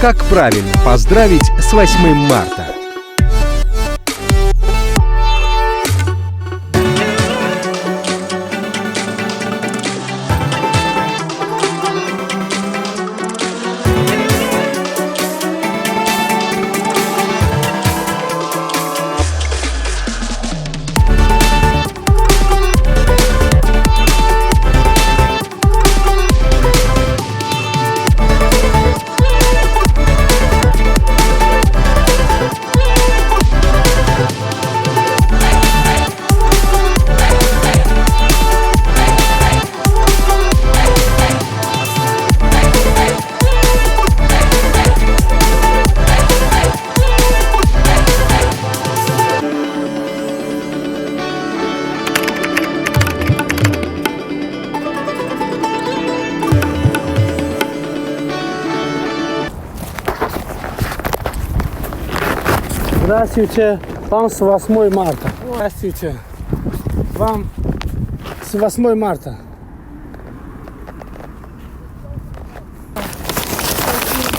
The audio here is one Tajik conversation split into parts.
Как правильно поздравить с 8 марта? Здравствуйте, вам с 8 марта. Здравствуйте, вам с 8 марта.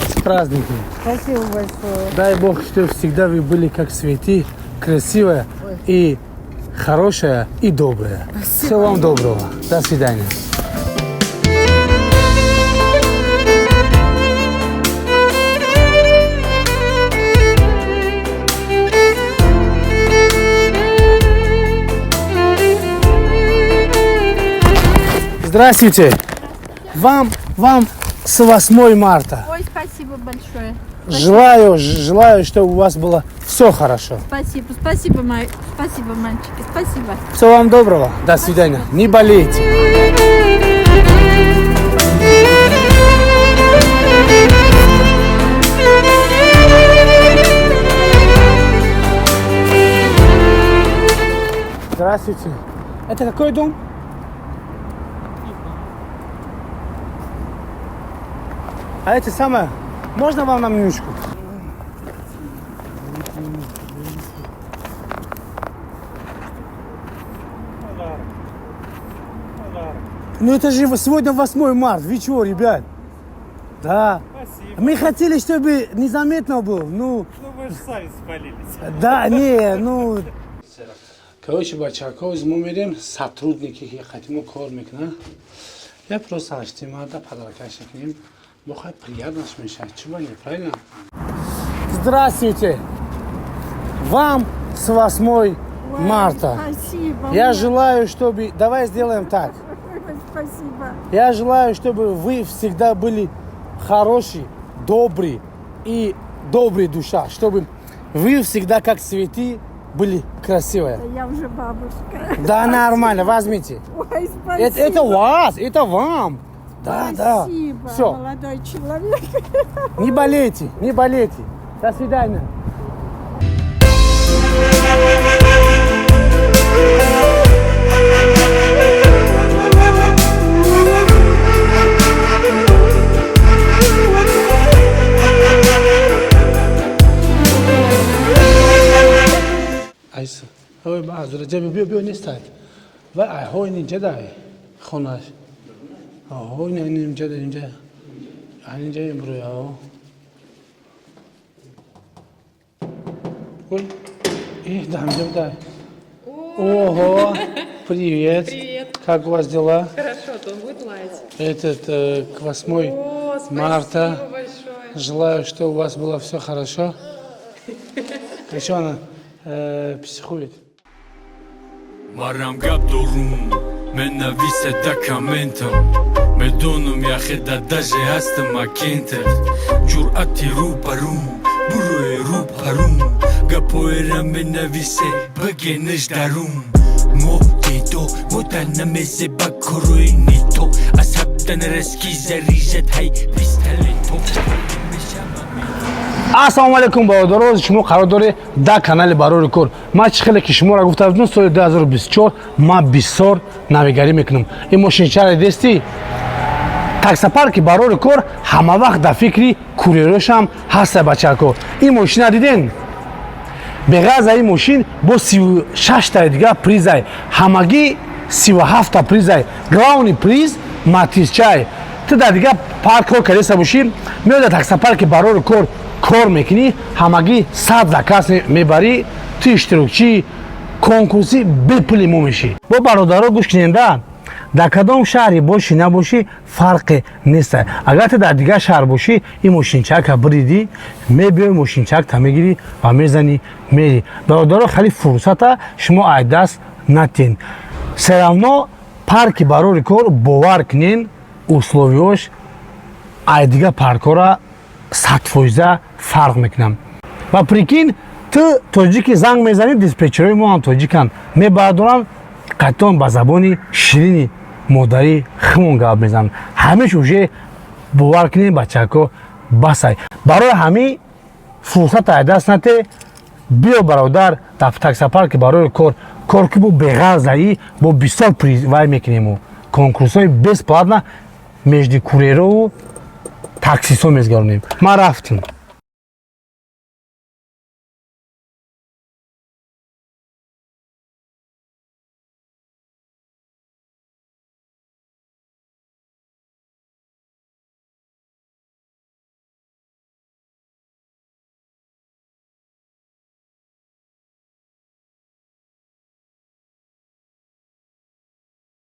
С праздником. Спасибо большое. Дай Бог, чтобы всегда вы были как цветы, красивая и хорошая и добрая. Всего вам доброго. До свидания. Здравствуйте. Вам с 8 марта. Ой, спасибо большое. Желаю, чтобы у вас было все хорошо. Спасибо, спасибо, мой, спасибо, мальчики, спасибо. Всего вам доброго. До свидания. Не болейте. Здравствуйте. Это какой дом? А это самое, можно вам на минуточку? Ну это же сегодня 8 марта, вы чего, ребят? Да. Спасибо. Мы хотели, чтобы незаметно было, ну... Ну вы же сами спалились. Да, не, ну... Короче, бачако, мо мерем сотрудники, ки қати мо кор мекунанд. Я просто ҳаштимарда подаркаш кунем. Бо хай приятно мешавад. Чего не, правильно? Здравствуйте! Вам с 8 марта. Спасибо. Я желаю, чтобы... Давай сделаем так. Спасибо. Я желаю, чтобы вы всегда были хорошие, добрые и добрые душа, чтобы вы всегда как цветы были красивые. Я уже бабушка. Да, нормально, возьмите. Ой, спасибо. Это вас, это вам. Да, Спасибо, да. Все, молодой человек. не болейте, не болейте. До свидания. Айса, ой, базура, ҷаби биё, биё, нестад. Ва айҳо ин инҷа дай хонаш. Оҳо, ин ин инҷа дай, инҷа. Айн инҷа имрӯй, оҳо. Ой, э, да, инҷа дай. Ого, привет. Привет. Как у вас дела? Хорошо, то он будет лаять. Этот, к 8 О, спасибо марта. большое. Желаю, чтобы у вас было все хорошо. Еще она психует. Марам гап дорум, менависе да комментам. Медонум, яхеда даже ҳастам акентер. Ҷуръати рӯ ба рӯ, бурӯе рӯ парум. Гапоера менависе, бигениш дарум. Мо дедо, мо да намезе ба корои нито. Аз ҳабдан раски зарижат ҳай пистолето. Ассалому алайкум, бародаро, шумо қарор доред дар канали Барори кор. Ман чӣ хеле ки шуморо гуфта будам, соли 2024 ман бисёр навигарӣ мекунам. Ин мошинчаро дестӣ? Таксопарки Барори кор ҳама вақт дар фикри курьерошам ҳаста, бачако. Ин мошина диден? Беғараз ин мошин бо 36 таи дигар призай. Ҳамагӣ 37 та призай. Главный приз Матизчай. Ту дар дигар парк кор кардеста бошӣ, меои дар таксопарки Барори кор кор мекунӣ, ҳамагӣ 100 заказ мебарӣ, ту иштирокчии конкурси бепули мо мешӣ. Бо бародаро, гӯш куненда, дар кадом шаҳре бошӣ набошӣ, фарқе нест. Агар ту дар дигар шаҳр бошӣ, ин мошинчака биридӣ, мебиёй, мошинчакта мегирӣ ва мезанӣ, мерӣ. Бародаро, хеле фурсата шумо ай даст натен. Всё равно парки Барори кор, бовар кунен, условиёш ай дигар паркҳора 100% фарқ мекунам. Ва прикинь, ту тоҷики занг мезанӣ, диспетчерои мо ҳам тоҷиканд, мебардоранд, қайтон ба забони ширини модарӣ химон гап мезананд. Ҳамеш уже, бовар кунед, бачако, басай. Барои ҳамин фурсат ай даст нате. Биё, бародар, дар таксопарки Барои кор кор ки бо беғарзаӣ бо бисёр вай мекунему, конкурсҳои бесплатно между курьерову таксистҳо мезгаронем. Ман рафтам.